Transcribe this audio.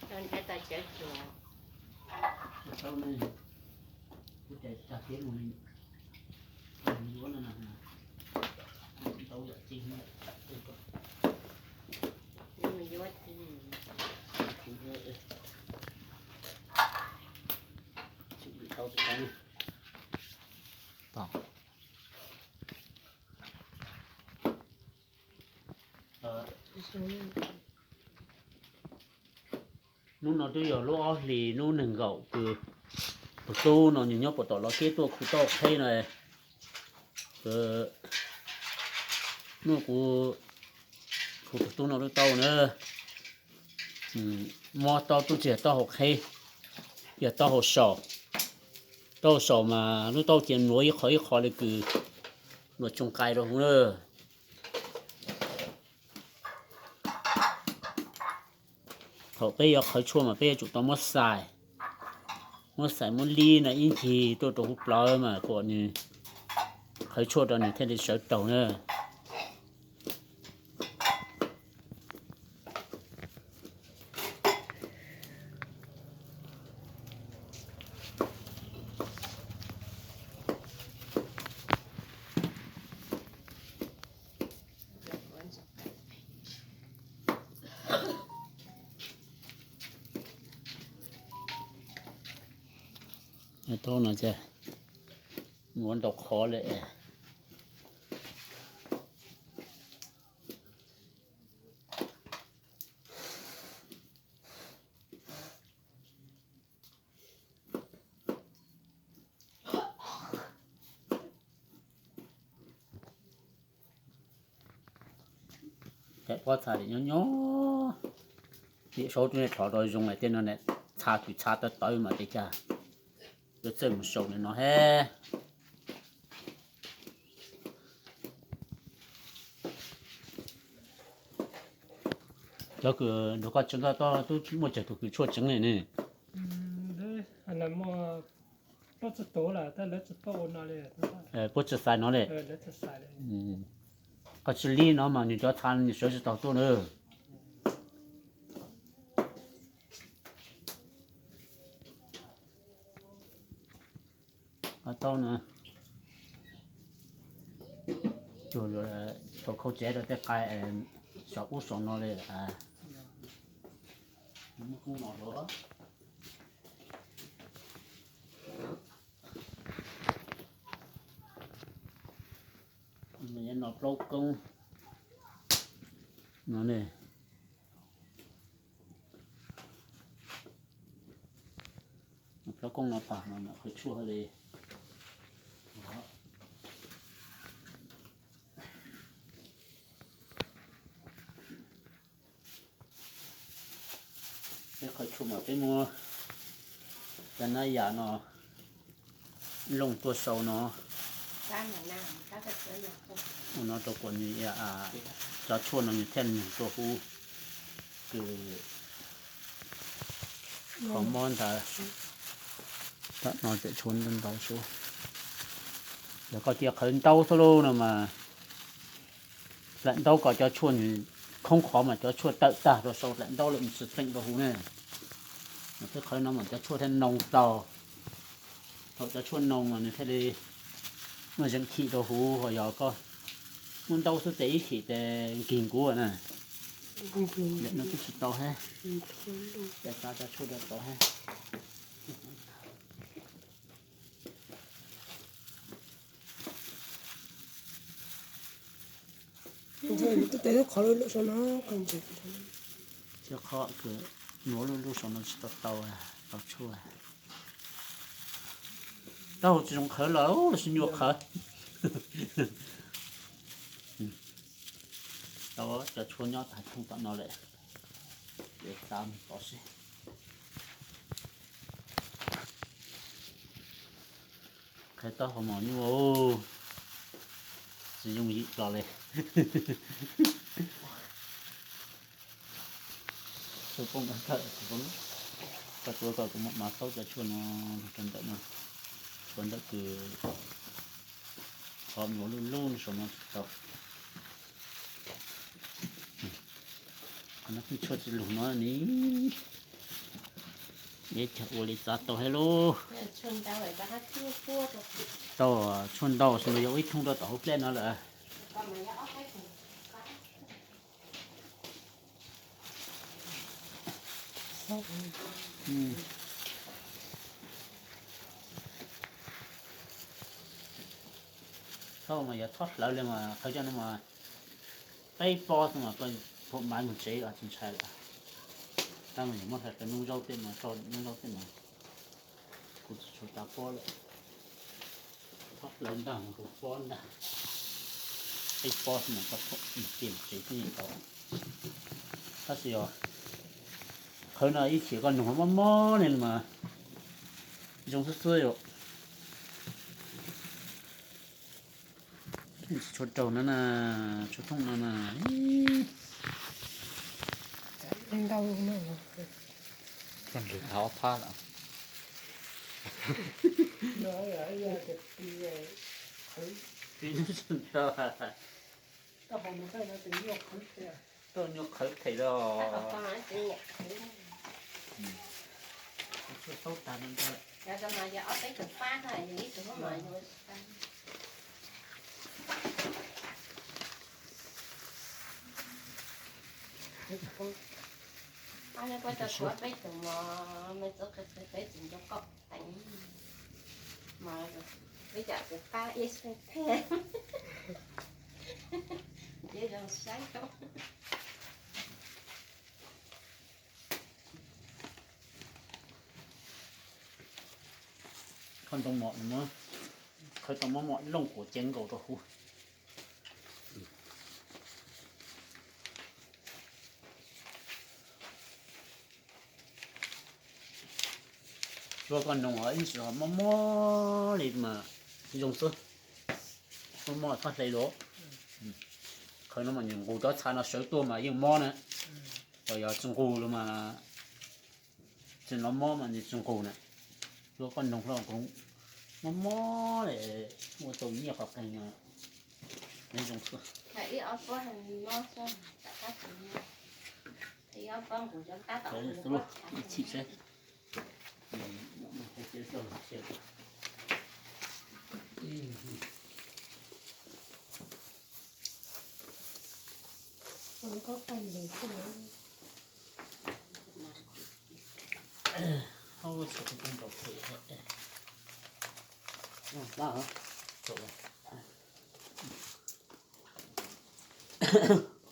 Tau nrhiav tau cawv tsuas. Tau ne, kuv cais tag kiag mus li, mus yuav no na, tau yam tseeb. Mus yuav tseeb. Tau tau. Tau. Hnub no twb yog lub ob hlis hnub nees nkaum kws tus tub no nws nyob puas tom los kiab tuaj khu tau qheb no. Hnub kuv khu tus tub no lub taub na, mob taub tub tsis yog taub hau qheb, yog taub hau saum. Taub hau saum mas lub taub cia mluav ib qho ib qho li kws mluav tsooj qai rau hauv na. Thaum peb yuav qhawv tshuaj mas peb yuav tsum tau muab xais, muab xais muab lib na ib ncig tuaj rau hauv plawv mas kom nws qhawv tshuaj rau nws thiaj li sawv raug na. Thaum no ces muab ntau qhov li. Cais pob txha li nyob nyob, nim saub rub nej thov rau zoo li tej no ne, txha kws txha tawv tawv mas tej cas yuav txawj mus saum li no he. Cov kws nrog koj tseev koj tub muaj tsawg tus kws tshuaj tseev li ne? Puab tsi xais no li. Koj tsi lib no mas nws cov txha nws sawv tsi taug tuaj na. Tau na, cuag tau khau tsev rau tej qai saum ub saum no li. No plaub koob no ne. Plaub koob no pam no qhwv tshuaj li. Peb qhwv tshuaj mas peb muab cov nab yam no looj tuaj sau no, ua no rau kom nws, cov tshuaj no nws thiaj nug tuaj huv kws qhov mob ntawd. Tam no tseem tshuav ntau ntau sub. Yog koj cia qhwv ntaub xwb lauj no mas dlaim ntaub kom cov tshuaj nws khoob qhov mas cov tshuaj tawm tag rau sau dlaim ntaub lawm mus tsis pleem rau huv ne. Mas peb qhwv no mas cov tshuaj thiaj noo tau. Thaum cov tshuaj noo mas nws thiaj li muaj zeem chim rau huv, ho yog koj muab ntaub xwb tes ib chim tes nkig nkuv na. Nim no twb tsis tau hab, cov tshuaj rau tau hab. Qhov kws nuav lub lub saum no tsis tau tau, tau tshuaj. Taub hau tsis zoo qhwv los los sis nyuam qhwv. Tau cov tshuaj nyob tag thooj tom no lawm, xav mus tod seb. Qhwv taub hau mos nyuaj, tsis yooj yim plos li. Koj tuav kom kuv mam xaub cov tshuaj no rau ntawm no, tshuav ntawm kws qhov nuav lub lub saum no tsis tau. Qhov no pheej tshuaj tsis lug no ni. Ua li txav tau thiab lauj. Tau tshuaj ntau, yog ib thooj rau tom hauv plej no lawm. Thaum mas yog txhob hlawv li mas qhawv coj no mas peb pob xwb mas koj pum mav mus tsev tsis ntshai lawm. Tab mas yog muab hlawv noob zaub tej mas tso noob zaub tej mas kuv tsis tshua tau pob lawm. Txhob hlawv ntag mas kuv pob ntag. Peb pob xwb mas koj pum mus tsev xwb yeej tau. Tab sis yog qhawv no ib chim koj noog mob mob li mas zoo xwb xwb yom. Tsis tshua raug no na, tshua thooj no na. Ntau no. Tshua nrhiav tau ob phab lawm. Koj nyuaj qhawv them los. Peb tug mos, me txwv qhwv qhwv peb tsis nco qab teev, mas peb cov tsis pab ib xwb thiab. Ces zoo saib. Koj ntoo mom, qhawv tau mob mom looj kuv ceev nkaus rau hauv. Tsuav koj noog ib ntsis mob mob li mas zoo xwb. Mob mob txhob hle los. Qhawv no mas nws nqus cov txha no sawv tuaj mas yeej mob na. Txawm yog tsis nqus los mas, tsis los mob mas nws tsis nqus na. Tsuav koj noog hlo kuv mob mob li, ua tau nyiaj qhov qeeg no. Nws zoo xwb. Ib ob pob mob xwb, ib ob pob nqus cov tab tom ib txhij seb.